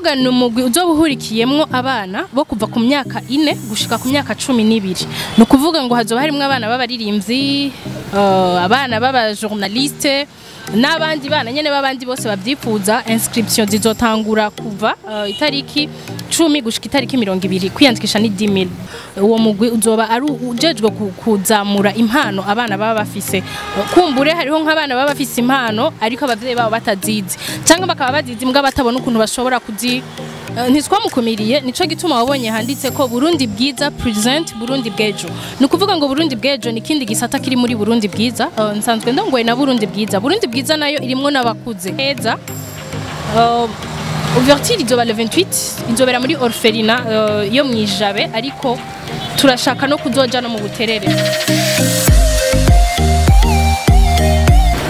Ukuvuga ni umugwi uzoba uhurikiyemwo abana bo kuva ku myaka 4 gushika ku myaka 12. Ni ukuvuga ngo hazoba harimwo abana b'abaririmbyi, abana b'abajournaliste n'abandi bana nyene b'abandi bose bavyifuza. Inscription zizotangura kuva itariki 10 gushika itariki 20. Kwiyandikisha ni 10,000. Uwo mugwi uzoba ari ujejwe kuzamura impano abana baba bafise. Kumbure hariho nk'abana baba bafise impano ariko abavyeyi babo batazizi, cyangwa bakaba bazizi mbwa batabona ukuntu bashobora kuzi. Ntitwamukumiriye, nico gituma wabonye handitse ko Burundi Bwiza present Burundi Bw'ejo. Ni ukuvuga ngo Burundi Bw'ejo ni ikindi gisata kiri muri Burundi Bwiza. Nsanzwe ndongoye na Burundi Bwiza. Burundi Bwiza nayo irimwo n'abakuze neza. Ouverture izoba le 28, izobera muri orphelinat yo mwijabe, ariko turashaka no kuzoja no mu Buterere.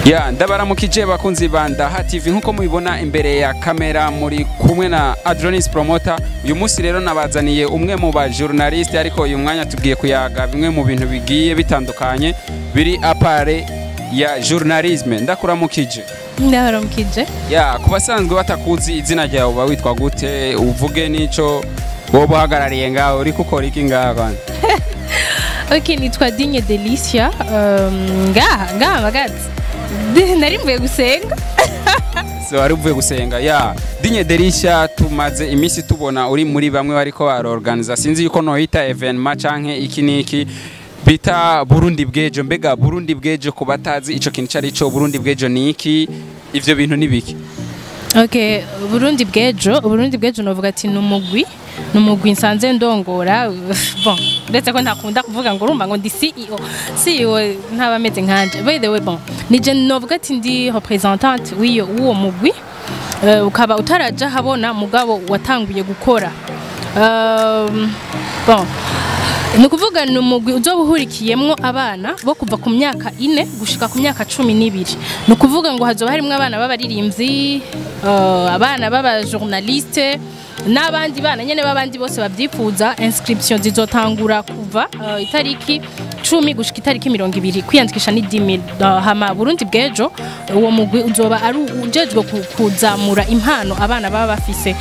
Ya, ndabaramukije bakunzi ba Ndaha TV. Nkuko mubibona imbere ya kamera muri kumwe na Adronis Promoter. Uyu munsi rero nabazaniye umwe mu ba journaliste, ariko uyu mwanya tugiye kuyaga bimwe mu bintu bigiye bitandukanye biri à part ya journalisme. Ndakuramukije. Ndabaramukije. Ya, ku basanzwe batakuzi, izina ryawe uba witwa gute? Uvuge nico wowe uhagarariye ngaho, uri gukora iki ngaho kwanza? Ok, nitwa Digne Delicia. Ngaha magazi nari mvuye gusenga. So wari uvuye gusenga. Ya, Digne Delicia, tumaze iminsi tubona uri muri bamwe bariko barorganiza, sinzi yuko nohita événement canke iki niki bita Burundi Bw'ejo. Mbega Burundi Bw'ejo, ku batazi ico kintu cari ico, Burundi Bw'ejo ni iki? Ivyo bintu ni biki? Ok, Burundi Bw'ejo, Burundi Bw'ejo novuga ati ni umugwi nsanze ndongora. Bon, uretse ko ntakunda kuvuga ngo urumva ngo ndi CEO, CEO ntaba ameze nkanje. By the way, bon, nije novuga ati ndi représentante w'iyo w'uwo mugwi. Ukaba utaraja habona mugabo watanguye gukora. Bon, ni ukuvuga ni umugwi uzoba uhurikiyemwo abana bo kuva ku myaka 4 gushika ku myaka 12. Ni ukuvuga ngo hazoba harimwo abana b'abaririmbyi, abana b'abajournaliste n'abandi bana nyene b'abandi bose bavyifuza. Inscription zizotangura kuva itariki 10 gushika itariki 20. Kwiyandikisha ni 10,000. Hama Burundi Bw'ejo, uwo mugwi uzoba ari ujejwe kuzamura impano abana baba bafise.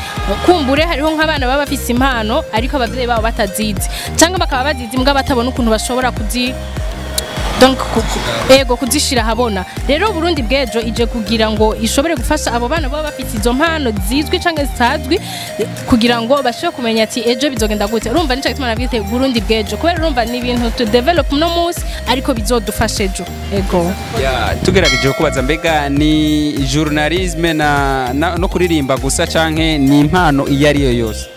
Kumbure hariho nk'abana baba bafise impano ariko abavyeyi babo batazizi, cyangwa bakaba bazizi mbwa batabona ukuntu bashobora kuzi donc ego kuzishira habona. Rero Burundi Bw'ejo ije kugira ngo ishobore gufasha abo bana baba bafite izo mpano zizwi canke zitazwi, kugira ngo bashobore kumenya ati ejo bizogenda gute. Urumva nico gituma nabwite Burundi Bw'ejo, kubera urumva ni ibintu tu develop no munsi ariko bizodufasha ejo, ego. Ya, tugerageje kubaza, mbega ni journalisme na no kuririmba gusa canke ni impano iyo ari yo yose?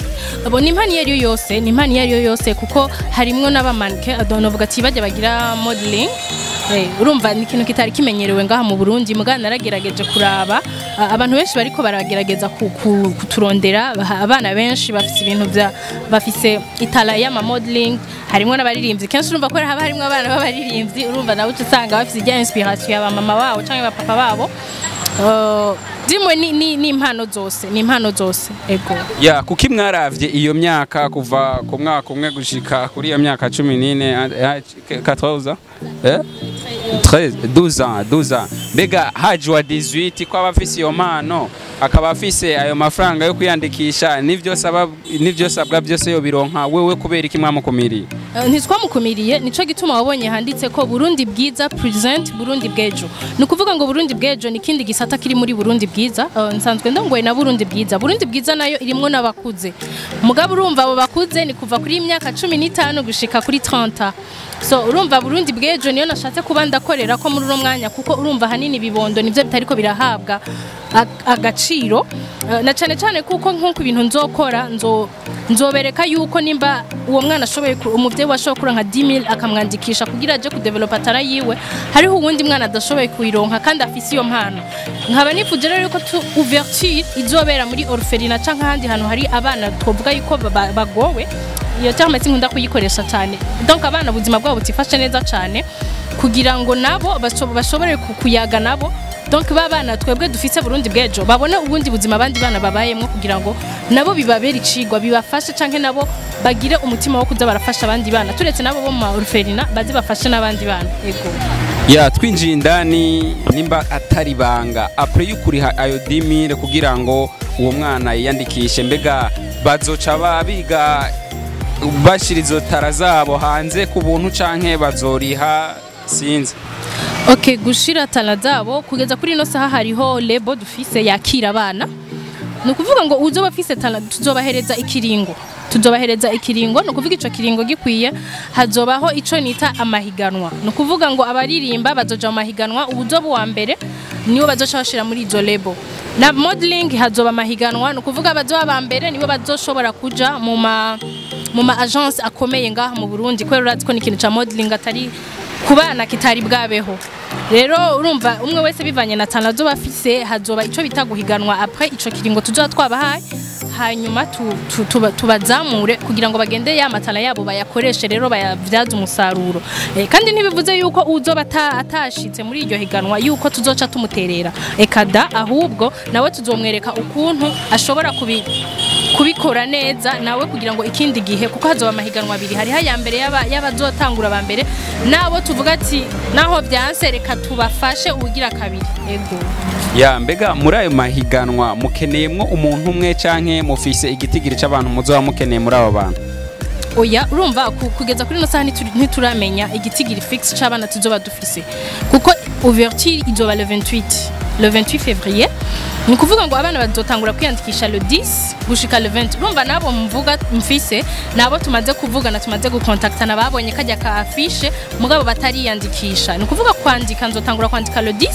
Abo ni impano iyo ari yo yose, ni impano iyo ari yo yose, kuko harimwo n'abamannequin, novuga ati bajya bagira modeling. Urumva ni ikintu kitari kimenyerewe ngaha mu Burundi, mugana naragerageje kuraba abantu benshi bariko baragerageza kuturondera. Abana benshi bafise ibintu vya bafise itala y'ama modeling, harimwo n'abaririmbyi kenshi. Urumva ko haba harimwo abana b'abaririmbyi, urumva nawe uca usanga bafise ijya inspiration ya mama babo canke ba papa babo. Dimwe ni impano zose, ni impano zose, ego. Ya, kuki mwaravye iyo myaka kuva ku mwaka umwe gushika kuri iyo myaka 14, 14, 13, 12 ans, 12 ans? Mbega haje wa 18 ko aba afise iyo mpano, akaba afise ayo mafaranga yo kwiyandikisha n'ivyo saba n'ivyo sabwa byose yo bironka, wewe kubera iki mwamukumiriye? Ntitwamukumiriye, nico gituma wabonye handitse ko Burundi Bwiza present Burundi Bw'ejo. Ni ukuvuga ngo Burundi Bw'ejo ni ikindi gisata kiri muri Burundi Bwiza. Nsanzwe ndongoye na Burundi Bwiza. Burundi Bwiza nayo irimwo n'abakuze, mugabo urumva abo bakuze ni kuva kuri imyaka 15 gushika kuri 30. So urumva Burundi Bw'ejo niyo nashatse kuba ndakorera ko muri uno mwanya, kuko urumva hanini ibibondo nivyo bitariko birahabwa agaciro. Na cane cane kuko nk'uko ibintu nzokora nzobereka yuko nimba uwo mwana ashoboye umuvyeyi washoboye kuronka 10,000 akamwandikisha kugira aje kudevelopa talent yiwe, hariho uwundi mwana adashoboye kuyironka kandi afise iyo mpano. Nkaba nifuje rero yuko tu ouverture izobera muri orphelinat canke ahandi hantu hari abana twovuga yuko bagowe. Iyo terme sinkunda kuyikoresha cyane. Donc abana ubuzima bwabo butifashe neza cyane, kugira ngo nabo bashobore kuyaga nabo. Donc babana twebwe dufise Burundi bw'ejo babone ubundi buzima abandi bana babayemwo, kugira ngo nabo bibabere icigwa, bibafashe, canke nabo bagire umutima wo kuza barafasha abandi bana, turetse nabo bo mu orphelinat, baze bafashe n'abandi bana. Ego. Ya, twinjiye indani, nimba atari banga, après y'ukuriha ayo 10 000 kugira ngo uwo mwana yiyandikishe, mbega bazoca babiga bashira izo talent zabo hanze ku buntu canke bazoriha? Sinzi. Okay, gushira talent zabo, kugeza kuri ino saha hariho label dufise yakira abana. Ni ukuvuga ngo uzoba afise talent tuzobahereza ikiringo. Ni ukuvuga ico kiringo gikwiye, hazobaho ico nita amahiganwa. Ni ukuvuga ngo abaririmba bazoja mu mahiganwa, uwuzoba uwa mbere nibo bazoca bashira muri izo label. Na modeling hazoba amahiganwa, ni ukuvuga abazoba ba mbere nibo bazoshobora kuja mu ma agence akomeye ngaha mu Burundi, kubera urazi ko ni ikintu ca modeling atari ku bana kitari bwabeho. Rero urumva, umwe wese bivanye na talent azoba afise, hazoba ico bita guhiganwa après ico kiringo tuzoba twabahaye, hanyuma tubazamure kugira ngo bagende ya ma talent yabo bayakoreshe, rero bayavyaze umusaruro. Kandi ntibivuze yuko uzoba atashitse muri iryo higanwa yuko tuzoca tumuterera, ekada, ahubwo nawe tuzomwereka ukuntu ashobora kubikora neza nawe, kugira ngo ikindi gihe, kuko hazoba amahiganwa abiri, hariho aya mbere y'abazotangura ba mbere, nabo tuvuga ati naho byanse reka tubafashe ubugira kabiri. Ego. Ya, mbega muri ayo mahiganwa mukeneyemwo umuntu umwe canke mufise igitigiri c'abantu muzoba mukeneye muri abo bantu? Oya, urumva kugeza kuri ino saha ntituramenya igitigiri fixe c'abana tuzoba dufise, kuko ouverture izoba le 28, le 28 février. Ni ukuvuga ngo abana bazotangura kwiyandikisha le 10 gushika le 20. Urumva nabo mvuga mfise nabo tumaze kuvugana, tumaze gukontaktana, babonye kajya ka affiche mugabo batariyandikisha. Ni ukuvuga kwandika, nzotangura kwandika le 10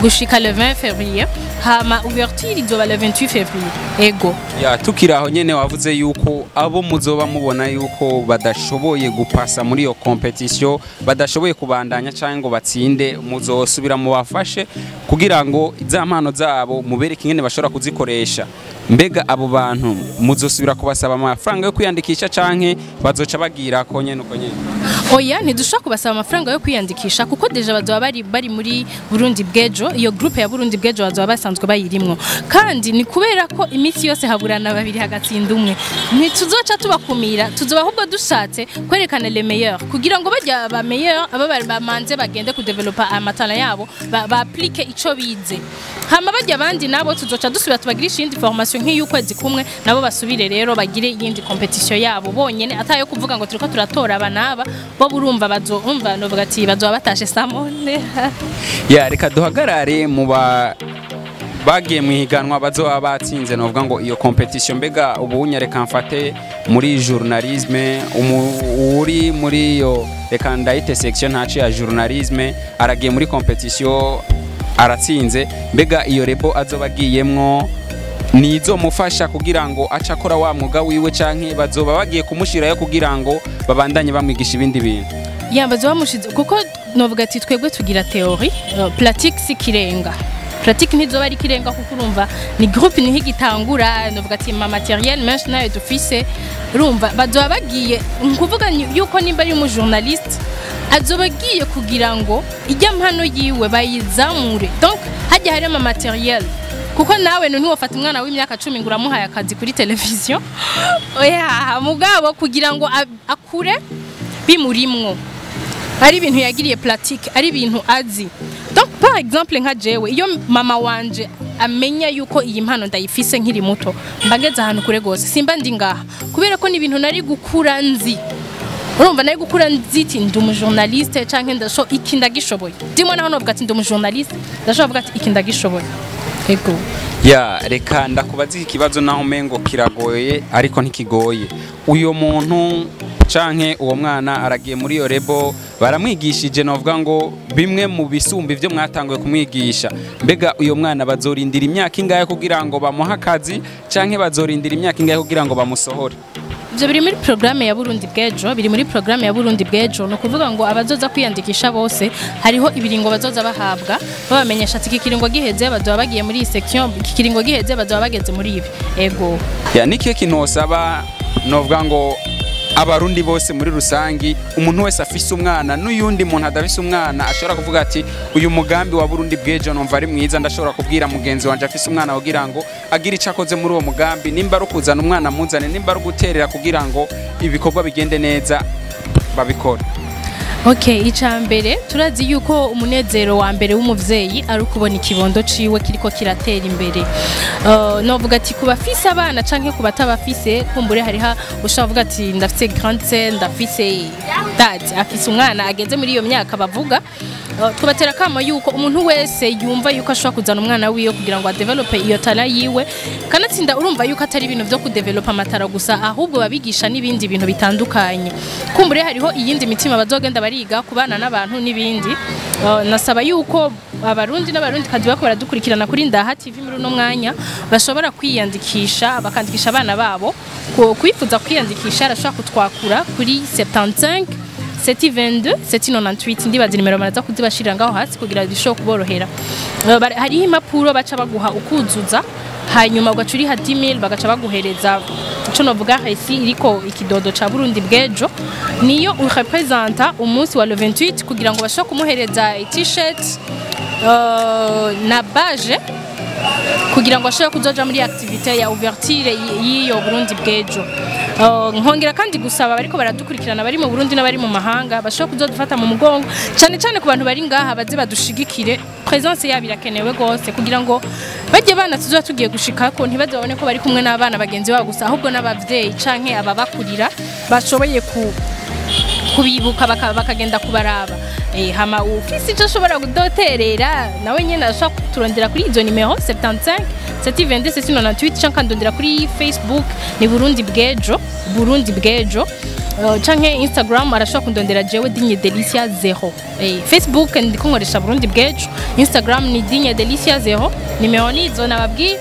gushika le 20 février, hama ouverture izoba le 28 février. Ego. Ya, tukiri aho nyene, wavuze yuko abo muzoba mubona yuko badashoboye gupasa muri iyo competition, badashoboye kubandanya canke ngo batsinde, muzosubira mubafashe kugira ngo za mpano zabo mubereke ingene bashobora kuzikoresha. Mbega abo bantu muzosubira kubasaba amafaranga yo kwiyandikisha canke bazoca bagira ko nyene uko nyene? Oya, ntidushobora kubasaba amafaranga yo kwiyandikisha, kuko déjà bazoba bari muri Burundi bw'ejo. Iyo groupe ya Burundi bw'ejo bazoba basanzwe bayirimwo, kandi ni kubera ko iminsi yose haburana babiri hagatsinda umwe, ntituzoca tubakumira. Tuzoba ahubwo dushatse kwerekana les meilleurs, kugira ngo bajya ba meilleurs aba bari bamanze bagende kudevelopa ama talent yabo, ba applique ico bize, hama bajya abandi nabo tuzoca dusubira tubagirisha iyindi formation nk'iy'ukwezi kumwe, nabo basubire rero bagire iyindi competition yabo bonyene, atayo kuvuga ngo turiko turatora aba n'aba. Bo burumva bazumva, novuga ati bazoba batashe samone. Ya, reka duhagarare mu ba bagiye mu higanwa bazoba batsinze, novuga ngo iyo competition. Mbega ubu reka mfate muri journalisme, uri muri iyo, reka ndayite section ntaco ya journalisme, aragiye muri competition aratsinze, mbega iyo label azoba agiyemwo nizomufasha kugira ngo ace akora wa mwuga wiwe, canke bazoba bagiye kumushirayo kugira ngo babandanye bamwigisha ibindi bintu? Yambaza bamushize, kuko novuga ati twebwe tugira théorie, pratique si kirenga, pratique ntizoba ari kirenga, kuko urumva ni groupe niho igitangura. Novuga ati ma matériel menshi nayo dufise. Urumva bazoba bagiye nkuvuga yuko nimba ari umu journaliste, azoba agiye kugira ngo ijya mpano yiwe bayizamure. Donc hajya hari ama matériel, kuko nawe ntiwofata umwana w'imyaka 10 ngo uramuhaye akazi kuri televiziyo, oya. Mugabo kugira ngo akure bimurimwo, ari ibintu yagiriye pratique, ari ibintu azi. Donc par exemple nka jewe, iyo mama wanje amenya yuko iyi mpano ndayifise nkiri muto, mba ngeze ahantu kure gose, simba ndi ngaha, kubera ko ni ibintu nari gukura nzi. Urumva nari gukura nzi ati ndi umujournaliste canke ndasho iki ndagishoboye. Ndimo naho novuga ati ndi umujournaliste, ndashobora kuvuga ati iki ndagishoboye. Ego. Ya, reka ndakubaza iki kibazo, naho umengo kiragoye ariko ntikigoye. Uyo muntu canke uwo mwana aragiye muri iyo label, baramwigishije, novuga ngo bimwe mu bisumba ivyo mwatanguye kumwigisha. Mbega uyo mwana bazorindira imyaka ingahe kugira ngo bamuhe akazi, canke bazorindira imyaka ingahe kugira ngo bamusohore? Ivyo biri muri programme ya Burundi bw'ejo, biri muri programme ya Burundi bw'ejo. Ni ukuvuga ngo abazoza kwiyandikisha bose hariho ibiringo bazoza bahabwa, babamenyesha ati iki kiringo giheze bazoba bagiye muri iyi section, iki kiringo giheze bazoba bageze muri ibi. Ego. Ya, nikihe kintu wosaba, novuga ngo Abarundi bose muri rusangi, umuntu wese afise umwana n'uyundi muntu adafise umwana ashobora kuvuga ati uyu mugambi wa Burundi bw'ejo numva ari mwiza, ndashobora kubwira mugenzi wanje afise umwana kugira ngo agire icyo akoze muri uwo mugambi, nimba ari ukuzana umwana muzane, nimba ari uguterera kugira ngo ibikorwa bigende neza babikore. Okay, icambere turazi yuko umunezero wa mbere w'umuvyeyi ari ukubona ikibondo ciwe kiriko kiratera imbere. Novuga ati kuba afise abana canke kuba atabafise, kumbure hariha ushobora kuvuga ati ndafise grande sœur, ndafise dad afise umwana ageze muri iyo myaka bavuga. Tubatera kamo yuko umuntu wese yumva yuko ashobora kuzana umwana wiwe kugira ngo adevelope iyo talent yiwe, kanatsinda urumva yuko atari ibintu vyo kudevelopa amatara gusa, ahubwo babigisha n'ibindi bintu bitandukanye. Kumbure hariho iyindi mitima bazogenda bariga kubana n'abantu n'ibindi. Nasaba yuko Abarundi n'Abarundi kazi bako baradukurikirana kuri Ndaha TV muri uno mwanya bashobora kwiyandikisha, bakandikisha abana babo. Kwifuza kwiyandikisha arashobora kutwakura kuri 75 722 798. Ndibaza nimero baraza kuzibashirira ngaho hasi kugira bishobore kuborohera. Hariho impapuro baca baguha ukuzuza, hanyuma ugaca uriha 10000, bagaca baguhereza ico novuga resi iriko ikidodo ca Burundi bw'ejo, niyo urepresenta umunsi wa le 28, kugira ngo bashobore kumuhereza t-shirt na badge kugira ngo ashobore kuzoja muri activité ya ouverture y'iyo Burundi bw'ejo. Nkongera kandi gusaba bariko baradukurikirana bari mu Burundi n'abari mu mahanga bashobora kuzodufata mu mugongo, cyane cyane ku bantu bari ngaha baze badushigikire, presence yabo irakenewe gose kugira ngo bajye bana tuzoba tugiye gushikako ntibaze babone ko bari kumwe n'abana bagenzi babo gusa, ahubwo n'abavyeyi canke ababakurira bashoboye kubibuka bakagenda kubaraba. Hama ufise ico ashobora kudoterera nawe nyene ashobora kuturondera kuri izo nimero 75 722 798, canke akandondera kuri Facebook ni Burundi bw'ejo, Burundi bw'ejo, canke Instagram arashobora kundondera jewe Digne Delicia 0. Facebook ndiko nkoresha Burundi bw'ejo, Instagram ni Digne Delicia 0. Nimero nizo nababwiye.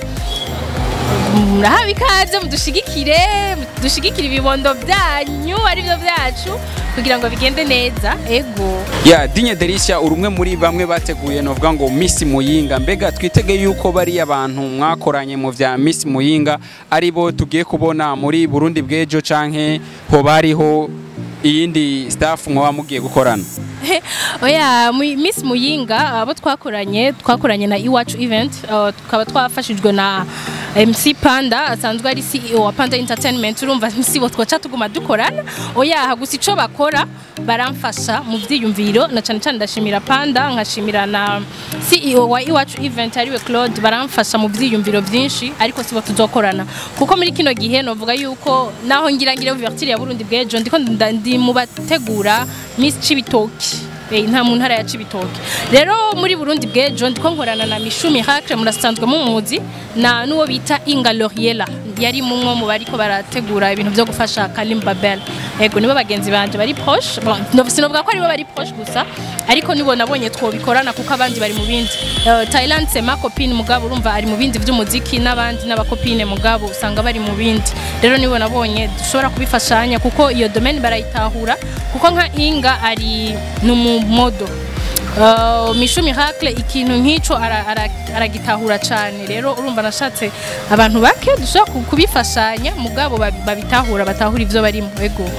Murahawe ikaze, mudushigikire, mudushigikire ibibondo byanyu arivyo byacu kugira ngo bigende neza. Ego. Ya Digne Delicia, uri umwe muri bamwe bateguye novuga ngo Miss Muyinga. Mbega twitege yuko bari abantu mwakoranye mu vya Miss Muyinga aribo tugiye kubona muri Burundi bw'ejo, canke hoba hariho iyindi staff mwoba mugiye gukorana? Oya, Miss Muyinga abo twakoranye na Iwacu Event, tukaba twafashijwe na MC Panda asanzwe ari CEO wa Panda Entertainment. Urumva sibo twoca tuguma dukorana, oya, gusa ico bakora baramfasha mu vyiyumviro, na cane cane ndashimira Panda, nkashimira na CEO wa Iwacu Event ariwe Claude, baramfasha mu vyiyumviro vyinshi, ariko sibo tuzokorana kuko muri kino gihe novuga yuko naho ngira ngire ouverture ya Burundi bw'ejo ndiko ndi mu bategura Miss Cibitoki, nta mu ntara ya Cibitoki. Rero muri Burundi bw'ejo ndiko nkorana na Mishu Miracle, murasanzwe mumuzi, na nuwo bita Inga Loriela yari mumwe mu bariko barategura ibintu byo gufasha Kalim Babel. Ego, nibo bagenzi banje bari proche. Bon, sinovuga ko aribo bari proche gusa, ariko nibo nabonye twobikorana kuko abandi bari mu bindi. Thailand c'est ma copine, mugabo urumva ari mu bindi vy'umuziki, n'abandi n'abakopine mugabo usanga bari mu bindi. Rero nibo nabonye dushobora kubifashanya kuko iyo domaine barayitahura, kuko nka Inga ari n'umumodo, Mishu Miracle ikintu nk'ico aragitahura cane. Rero urumva nashatse abantu bake dushobora kubifashanya mugabo babitahura, batahura ivyo barimo. Ego.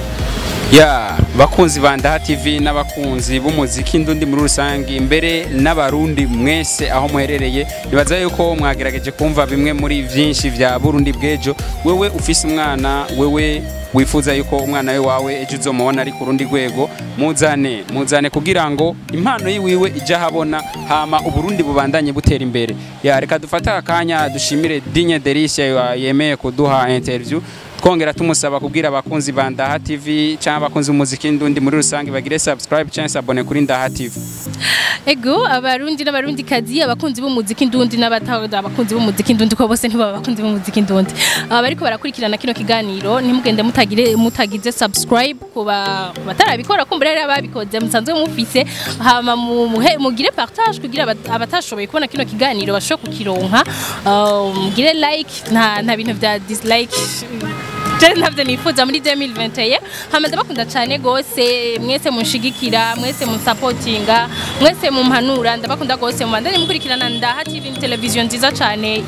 Ya bakunzi ba Ndaha TV n'abakunzi b'umuziki ndundi muri rusangi, mbere n'Abarundi mwese aho muherereye, nibaza yuko mwagerageje kumva bimwe muri vyinshi vya Burundi bw'ejo. Wewe ufise umwana, wewe wifuza yuko umwana we wawe ejo uzomubona ari ku rundi rwego, muzane, muzane kugira ngo impano yiwiwe ije ahabona, hama Uburundi bubandanye butera imbere. Ya reka dufate akanya dushimire Digne Delicia yemeye kuduha interview, twongera tumusaba kubwira abakunzi ba Ndaha TV cyangwa abakunzi b'umuziki ndundi muri rusange bagire subscribe cyangwa s'abonner kuri Ndaha TV. Ego, Abarundi n'Abarundi kazi, abakunzi b'umuziki ndundi n'abatahuda abakunzi b'umuziki ndundi, ko bose ntibaba abakunzi b'umuziki ndundi, abariko barakurikirana kino kiganiro, ntimugende mutagire mutagize subscribe kuba batarabikora, kumbura rero ababikoze musanzwe mufise, hama mugire partage kugira abatashoboye kubona kino kiganiro bashobore kukironka. Mugire like, nta bintu vya dislike je ntabyo nifuza muri 2021. Hama ndabakunda cyane gose mwese munshigikira, mwese munsapotinga, mwese mumpanura, ndabakunda gose. Mubandanye mukurikirana Ndaha TV, television nziza cyane.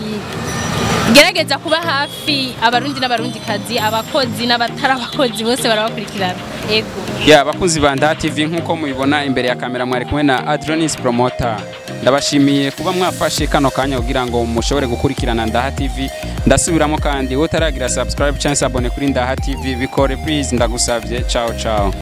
Gerageza kuba hafi Abarundi n'Abarundikazi, abakozi n'abatari abakozi bose barabakurikirana, ego. Ya, abakunzi ba Ndaha TV, nkuko mubibona imbere ya kamera mwari kumwe na Adronis Promoter. Ndabashimiye kuba mwafashe kano kanya kugira ngo mushobore gukurikirana Ndaha TV. Ndasubiramo kandi, utaragira subscribe cyangwa se abone kuri Ndaha TV, bikore please, ndagusabye. Ciao ciao.